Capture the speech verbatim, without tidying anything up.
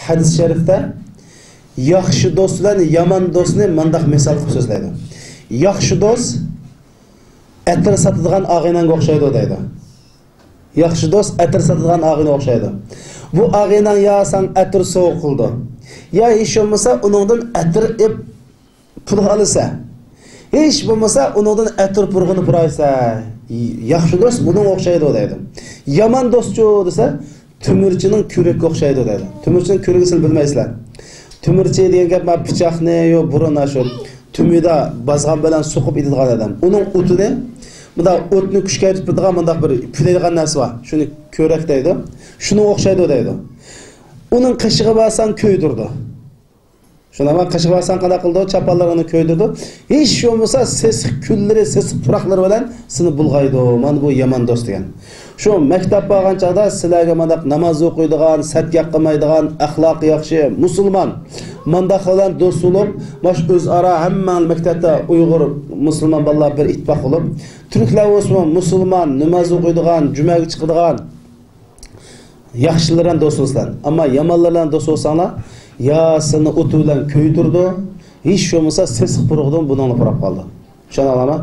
ھەدىس شەرىفتە ياخشى دوست بىلەن يامان دوستنى مۇنداق مىسال قىلىپ سۆزلەيدۇ. ياخشى دوست ئەتىر ساتىدىغان ئاغىنەڭگە ئوخشايدۇ دەيدۇ. ياخشى دوست ئەتىر ساتىدىغان ئاغىنەڭگە ئوخشايدۇ. بۇ ئاغىنەڭ يا ساڭا ئەتىر سوۋغا قىلىدۇ، يا ھېچ بولمىسا ئۇنىڭدىن ئەتىر ئېپ پۇلغا ئالىسە، ھېچ بولمىسا ئۇنىڭدىن ئەتىر پۇرىقىنى پۇرايسە، ياخشى دوست بۇنىڭغا ئوخشايدۇ دەيدۇ. يامان دوستچۇ دېسە، تۆمۈرچىنىڭ كۆرەككە ئوخشايدۇ دەيدۇ. تۆمۈرچىنىڭ كۆرىكىنى سىلەر بىلمەيسىلەر. تۆمۈرچى دېگەن گەپ مانا پىچاقنى، يو، بۇرۇن شۇ تۆمۈردە بازغان بىلەن سوقۇپ ئېتىدىغان ئادەم. ئۇنىڭ ئوتىنى، مۇنداق ئوتنى كۈچكەيتىپ تۇرىدىغان مۇنداق بىر پۈلەيدىغان نەرسە بار. شۇنى كۆرەك دەيدۇ. شۇنىڭغا ئوخشايدۇ دەيدۇ. ئۇنىڭ قېشىغا بارساڭ كۆيدۈرىدۇ. شۇنداقمۇ؟ قېشىغا بارساڭ قانداق قىلىدۇ؟ چاپانلىرىنى كۆيدۈرىدۇ. ھېچ بولمىسا سېسىق كۈنلىرى، سېسىق پۇراقلىرى بىلەن سېنى بۇلغايدۇ. مانا بۇ يامان دوست دېگەن. شۇ مەكتەپ بارغان چاغدا سىلەرگە مانداق ناماز ئوقۇيدىغان، سەت ياققىمايدىغان، ئەخلاقى ياخشى، مۇسۇلمان، مانداقلار بىلەن دوست بولۇپ، ماش ئۆزئارا ھەممە مەكتەپتە ئۇيغۇر، مۇسۇلمان بالىلار بىر ئىتتىپاق بولۇپ، تۈركلەر بولسىمۇ مۇسۇلمان، ناماز ئوقۇيدىغان، جۈمەگە چىقىدىغان، ياخشىلار بىلەن دوست بولسىلەر. ئەمما يامانلار بىلەن دوست بولساڭلار، يا سېنى ئوتى بىلەن كۆيدۈرىدۇ، ھېچ بولمىسا سېسىق پۇرىقىدىن بۇنىڭلا پۇراپ قالىدۇ. چۈشەندىڭلارمۇ؟